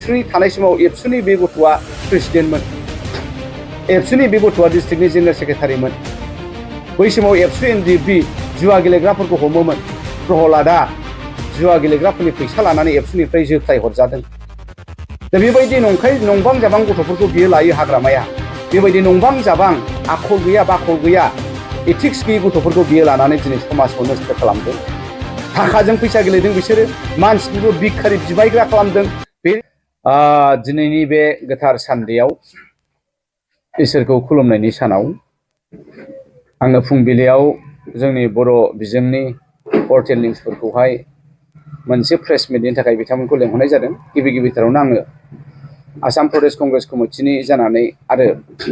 एबसुनि थानाय समाव एबसुनि बे गथ'आ प्रेसिडेन्टमोन एबसुनि बे गथ'आ डिस्ट्रिक्टनि जेनेरेल सेक्रेटारिमोन बै समाव एबसु एनडिएफबि जुवा गेलेग्राफोरखौ हमोमोन प्रहलादा जुवा गेलेग्राफोरनि फैसा लानानै एबसुनिफ्राय जोख्लाय हरजादों दा बेबायदि नंबां जाबां गथ'फोरखौ बियो लायो हाग्रामाया बेबायदि नंबां जाबां आखल गैया बाखल गैया एथिक्स गैयै गथ'फोरखौ बियो लानानै दिनै समाजखौ नस्थ' खालामदों थाखाजों फैसा गेलेदों बिसोरो मानसिफोरखौ भिखारि बिबायग्रा खालामदों बे दिनैनि बे गोथार सानदेयाव इसोरखौ खुलुमनायनि सानाव आङो फुंबिलियाव जोंनि बर' बिजोंनि पर्टेल निउसफोरखौहाय मोनसे प्रेस मिटनि थाखाय बिथांमोनखौ लेंहरनाय जादों गिबिथारावनो आङो आसाम प्रदेश कंग्रेस कमिटिनि जानानै आरो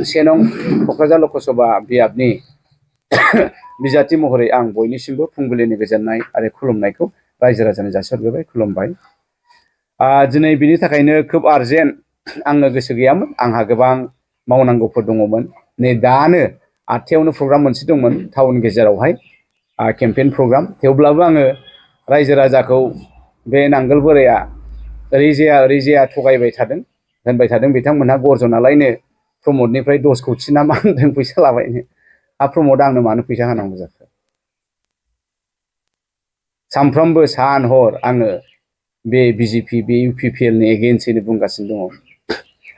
1 नं क'क्राझार लकसभा बियाबनि बिजाथि महरै आं बयनिसिमबो फुंबिलिनि गोजोननाय आरो खुलुमनायखौ रायजो राजानो जासिहरग्रोबाय खुलुमबाय दिनै बिनि थाखायनो खोब आर्जेन्ट आङो गोसो गैयामोन आंहा गोबां मावनांगौफोर दङमोन नै दानो 8थायावनो प्रग्राम मोनसे दंमोन टाउन गेजेरावहाय केम्पेइन प्रग्राम थेवब्लाबो आङो रायजो राजाखौ बे नांगोल बोराया ओरै जाया थगायबाय थादों होनबाय थादों बिथांमोनहा गर्जनालायनो प्रमदनिफ्राय 10 कौटि ना मा होनदों फैसा लाबायनो प्रमद आंनो मानो फैसा होनांगौ जाखो सानफ्रोमबो सान हर आङो बे बिजेपि बे इउपिपिएलनि एगेन्स्टैनो बुंगासिनो दङ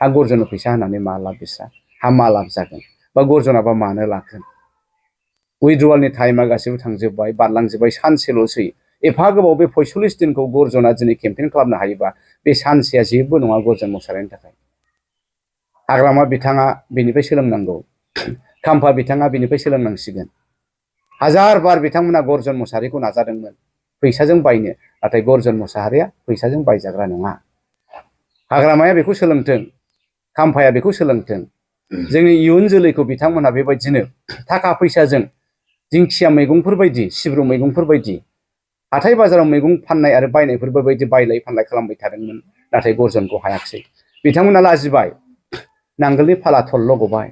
हा गर्जननो फैसा होनानै मा लाब बिस्रा हा मा लाब जागोन बा गर्जनाबा मानो लागोन उइड्रवालनि टाइमा गासिबो थांजोब्बाय बारलांजोब्बाय सानसेल'सै एफा गोबाव बे 45 दिनखौ गर्जना दिनै केम्पेइन खालामनो हायोबा बे सानसेया जेबो नङा गर्जन मोसाहारिनि थाखाय हाग्रामा बिथाङा बेनिफ्राय सोलोंनांगौ खाम्फा बिथाङा बेनिफ्राय सोलोंनांसिगोन हाजार बार बिथांमोना गर्जन मोसाहारिखौ नाजादोंमोन फैसाजों बायनो नाथाय गर्जन मोसाहारिया फैसाजों बायजाग्रा नङा हाग्रामाया बेखौ सोलोंथों खाम्फाया बेखौ सोलोंथों जोंनि इयुन जोलैखौ बिथांमोना बेबायदिनो थाखा फैसाजों दिंखिया मैगंफोर बायदि सिब्रु मैगंफोर बायदि हाथाय बाजाराव मैगं फाननाय आरो बायनायफोर बायदि बायलाय फानलाय खालामबाय थादोंमोन नाथाय गर्जनखौ हायाखिसै बिथांमोना लाजिबाय नांगोलनि फाला थल्ल' गबाय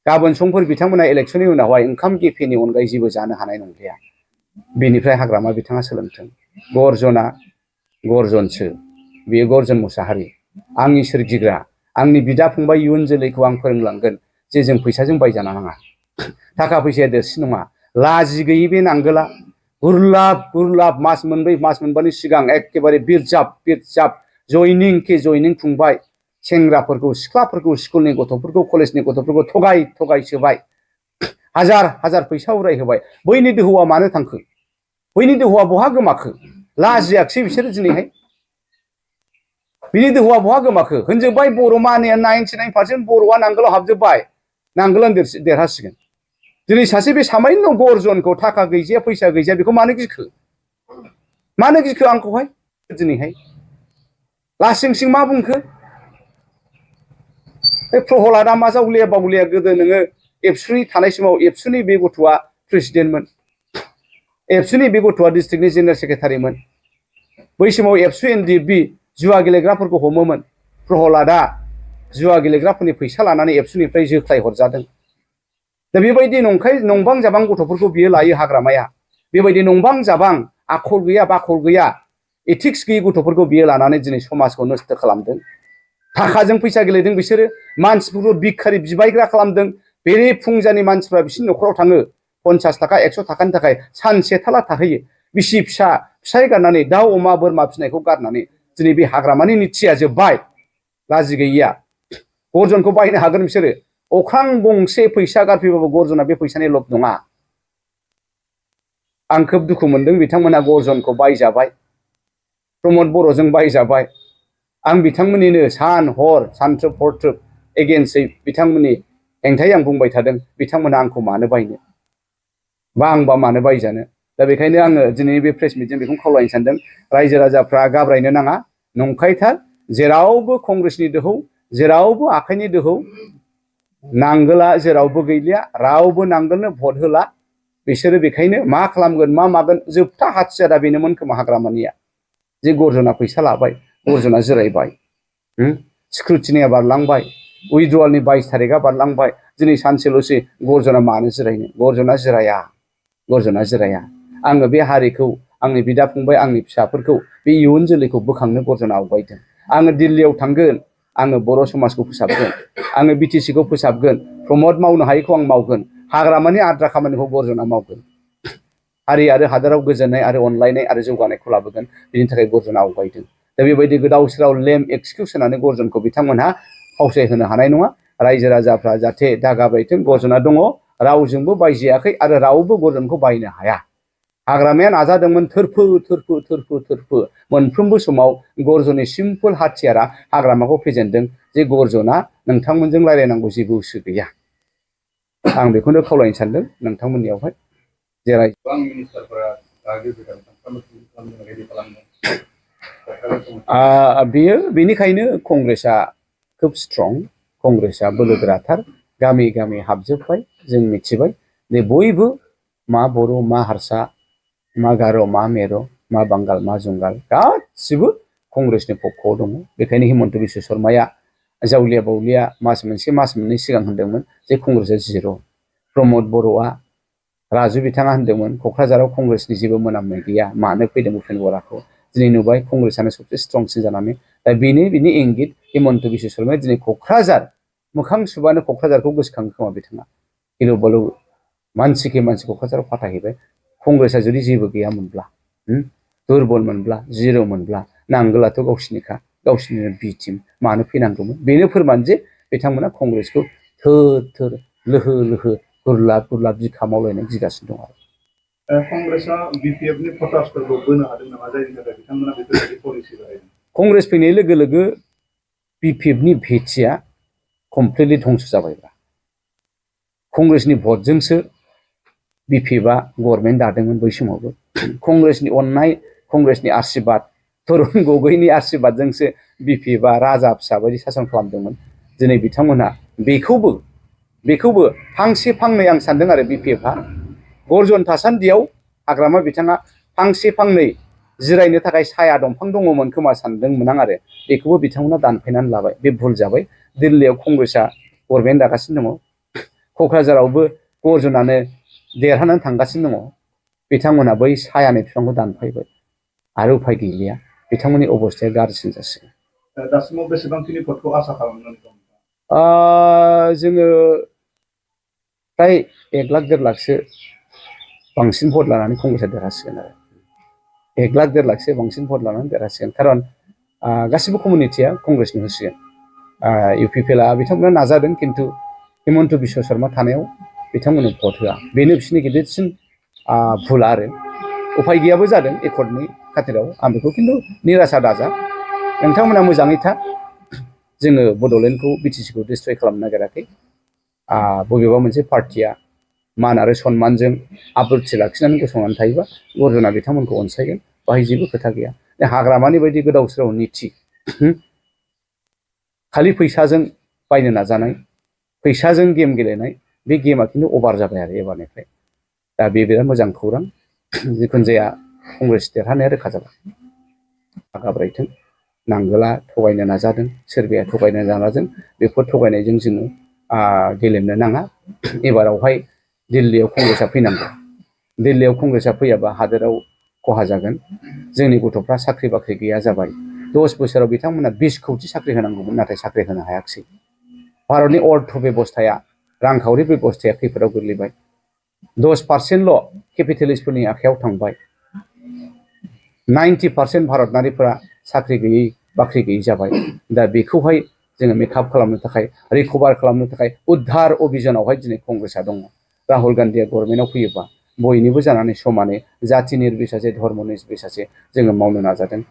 गाबोन समफोर बिथांमोना इलेक्सननि उनावहाय ओंखाम गेफेनि अनगायै जेबो जानो हानाय नंलिया बेनिफ्राय हाग्रामा बिथाङा सोलोंथों गर्जना गर्जनसो बेयो गर्जन मोसाहारि आंनि सोरजिग्रा आंनि बिदा फंबाय इयुन जोलैखौ आं फोरोंलांगोन जे जों फैसाजों बायजानो नाङा थाखा फैसाया देरसिन नङा लाजि गैयै बे नांगोला गुरलाब मास मोनब्रै मास मोनबानि सिगां एखेबारे बिरजाब जयनिं खुंबाय सेंग्राफोरखौ सिख्लाफोरखौ स्कुलनि गथ'फोरखौ कलेजनि गथ'फोरखौ थगाय सोबाय हाजार फैसा उरायहोबाय बैनि दोहौआ मानो थांखो बैनि दोहौआ बहा गोमाखो लाजियाखिसै बिसोरो दिनैहाय बिनि दोहौआ बहा गोमाखो होनजोब्बाय बर' मानिया 99% बर'आ नांगोलाव हाबजोब्बाय नांगोलानो देरहासिगोन दिनै सासे बे सामायनो गर्जनखौ थाखा गैजाया फैसा गैजाया बेखौ मानो गिखो आंखौहाय दिनैहाय लासिंसिं मा बुंखो बे प्रहलादा मा जावलिया बावलिया गोदो नोङो एबसुनि थानाय समाव एबसुनि बे गथ'आ प्रेसिडेन्टमोन एबसुनि बे गथ'आ डिस्ट्रिक्टनि जेनेरेल सेक्रेटारिमोन बै समाव एबसु एनडिएफबि जुवा गेलेग्राफोरखौ हमोमोन प्रहलादा जुवा गेलेग्राफोरनि फैसा लानानै एबसुनिफ्राय जोख्लाय हरजादों दा बेबायदि नंबां जाबां गथ'फोरखौ बियो लायो हाग्रामाया बेबायदि नंबां जाबां आखल गैया बाखल गैया एथिक्स गैयै गथ'फोरखौ बियो लानानै दिनै समाजखौ नस्थ' खालामदों थाखाजों फैसा गेलेदों बिसोरो मानसिफोरखौ भिखारि बिबायग्रा खालामदों बेरे फुंजानि मानसिफ्रा बिसिनि न'खराव थाङो 50 थाखा 100 थाखानि थाखाय सानसे थाला थाहैयो बिसि फिसाय गारनानै दाउ अमा बोरमा फिसिनायखौ गारनानै दिनै बे हाग्रामानि निथिया जोब्बाय लाजि गैया गर्जनखौ बायनो हागोन बिसोरो अख्रां गंसे फैसा गारफैबाबो गर्जना बे फैसानि लब नङा आं खोब दुखु मोनदों बिथांमोना गर्जनखौ बायजाबाय प्रमद बर'जों बायजाबाय आं बिथांमोननिनो सान हर सानथ्रोब हरथ्रोब एगेन्स्टै बिथांमोननि हेंथायै आं बुंबाय थादों बिथांमोना आंखौ मानो बायनो बा आंबा मानो बायजानो दा बेखायनो आङो दिनैनि बे प्रेस मिटजों बेखौनो खावलायनो सानदों रायजो राजाफ्रा घाबरायनो नाङा नंखायथार जेरावबो कंग्रेसनि दोहौ जेरावबो आखाइनि दोहौ नांगोला जेरावबो गैलिया रावबो नांगोलनो भट होला बिसोरो बेखायनो मा खालामगोन मा मागोन जोबथा हाथियारा बेनोमोन खोमा हाग्रामानिया जे गर्जना फैसा लाबाय गर्जना जिरायबाय स्क्रुटिनिया बारलांबाय उइड्रवालनि 22 तारिखआ बारलांबाय दिनै सानसेल'सै गर्जना मानो जिरायनो गर्जना जिराया आङो बे हारिखौ आंनि बिदा फंबाय आंनि फिसाफोरखौ बे इयुन जोलैखौ बोखांनो गर्जना आवगायदों आङो दिल्लीयाव थांगोन आङो बर' समाजखौ फोसाबगोन आङो बिटिसिखौ फोसाबगोन प्रमट मावनो हायैखौ आं मावगोन हाग्रामानि आद्रा खामानिखौ गर्जना मावगोन हारि आरो हादोराव गोजोननाय आरो अनलायनाय आरो जौगानायखौ लाबोगोन बिनि थाखाय गर्जना आवगायदों दा बेबायदि गोदाव सोराव लेम एक्सकिउस होनानै गर्जनखौ बिथांमोनहा फावसायहोनो हानाय नङा रायजो राजाफ्रा जाहाथे दागाबायथों गर्जना दङ रावजोंबो बायजायाखै आरो रावबो गर्जनखौ बायनो हाया हाग्रामाया नाजादोंमोन थोरफो थोरफो थोरफो थोरफो मोनफ्रोमबो समाव गर्जननि सिम्पोल हाथियारा हाग्रामाखौ फेजेनदों जे गर्जना नोंथांमोनजों रायलायनांगौ जेबो उसु गैया आं बेखौनो खावलायनो सानदों नोंथांमोननियावहाय जेरै बेयो बेनिखायनो कंग्रेसआ खोब स्ट्रं कंग्रेसआ बोलोगोराथार गामि गामि हाबजोब्बाय जों मिथिबाय जे बयबो मा बर' मा हारसा मा गार' मा मेर' मा बांगाल मा जुंगाल गासिबो कंग्रेसनि पक्षआव दङ बेखायनो हिमन्त बिश्व शर्माया जावलिया बावलिया मास मोनसे मास मोननै सिगां होनदोंमोन जे कंग्रेसआ जिर' प्रमद बर'आ राजु बिथाङा होनदोंमोन क'क्राझाराव कंग्रेसनि जेबो मोनामनाय गैया मानो फैदों उपेन बराखौ दिनै नुबाय कंग्रेसआनो सबसे स्ट्रंसिन जानानै दा बिनि इंगित हिमन्त बिश्व शर्माया दिनै क'क्राझार मोखां सुबानो क'क्राझारखौ गोसोखाङो खोमा बिथाङा गिलु बालु मानसिखि मानसि क'क्राझाराव फाथायहैबाय कंग्रेसआ जुदि जेबो गैयामोनब्ला दुरबल मोनब्ला जिर' मोनब्ला नांगोलाथ' गावसिनिखा गावसिनिनो बि टिम मानो फैनांगौमोन बेनो फोरमान जे बिथांमोना कंग्रेसखौ थोर थोर लोहो लोहो गुरलाब गुरलाब बिखा मावलायनाय गिगासिनो दं आरो कंग्रेसआ बिपिएफनि भटार्सफोरखौ बोनो हादों नामा जायनि थाखाय बिथांमोना बेफोरबायदि पलिसि बाहायदों कंग्रेस फैनाय लोगो लोगो बिपिएफनि भेटिया कमप्लिटलि धंस जाबायब्रा कंग्रेसनि भटजोंसो बिपिएफआ गभर्नमेन्ट दादोंमोन बै समावबो कंग्रेसनि अननाय कंग्रेसनि आशीर्बाद तरुण गगैनि आशीर्बादजोंसो बिपिएफआ राजा फिसा बायदि सासन खालामदोंमोन दिनै बिथांमोनहा बेखौबो फांसे फांनै आं सानदों आरो बिपिएफआ गर्जन थासान्दियाव हाग्रामा बिथाङा फांसे फांनै जिरायनो थाखाय साया दंफां दङमोन खोमा सानदोंमोन आं आरो बेखौबो बिथांमोना दानफायनानै लाबाय बे भुल जाबाय दिल्लीयाव कंग्रेसआ गभर्नमेन्ट दागासिनो दङ क'क्राझारावबो गर्जनानो देरहानानै थांगासिनो दङ बिथांमोना बै सायानि बिफांखौ दानफायबाय आरो उफाय गैलिया बिथांमोननि अबस्थाया गाज्रिसिन जासिगोन दासिमाव बेसेबांखिनि भटखौ आसा खालामनानै दं जोङो फ्राय 1 लाख 1.5 लाखसो बांसिन भट लानानै कंग्रेसआ देरहासिगोन आरो 1 लाख 1.5 लाखसो बांसिन भट लानानै देरहासिगोन खारन गासिबो कमिउनिटिया कंग्रेसनो होसिगोन इउपिपिएलआ बिथांमोना नाजादों खिन्थु हिमन्त बिश्व शर्मा थानायाव बिथांमोननो भट होआ बेनो बिसोरनि गिदिरसिन भुल आरो उफाय गैयाबो जादों एकर्डनि खाथिराव आं बेखौ खिन्थु निराशा दाजा नोंथांमोना मोजाङै था जोङो बड'लेण्डखौ बिटिसिखौ डिस्ट्रय खालामनो नागिराखै बबेबा मोनसे पार्टिया मान आरो सन्मानजों आब्रुथि लाखिनानै गसंनानै थायोबा गर्जना बिथांमोनखौ अनसायगोन बाहाय जेबो खोथा गैया हाग्रामानि बायदि गोदाव सोराव निथि खालि फैसाजों बायनो नाजानाय फैसाजों गेम गेलेनाय बे गेमा खिन्थु अभार जाबाय आरो एबारनिफ्राय दा बे बिराद मोजां खौरां जिखुनु जाया कंग्रेस देरहानाया रोखा जाबाय गाब्रायथों नांगोला थगायनो नाजादों सोरबाया थगायनो नाजादों बेफोर थगायनायजों जोङो गेलेनो नाङा एबारावहाय दिल्लीयाव कंग्रेसआ फैनांगौ दिल्लीयाव कंग्रेसआ फैयाबा हादोराव खहा जागोन जोंनि गथ'फ्रा साख्रि बाख्रि गैया जाबाय 10 बोसोराव बिथांमोना 20 कौटि साख्रि होनांगौमोन नाथाय साख्रि होनो हायाखिसै भारतनि अर्थ बेबस्थाया रांखावरि बेबस्थाया खैफोदाव गोग्लैबाय 10%ल' केपिटेलिस्टफोरनि आखायाव थांबाय 90% भारतनारिफोरा साख्रि गैयै बाख्रि गैयै जाबाय दा बेखौहाय जोङो मेकआप खालामनो थाखाय रिकभार खालामनो थाखाय उद्धार अभियानावहाय दिनै कंग्रेसआ दङ राहुल गान्धीया गभर्नमेन्टआव फैयोबा बयनिबो जानानै समानै जाथि निर्बिसासे धर्म निर्बिसासे जोङो मावनो नाजादों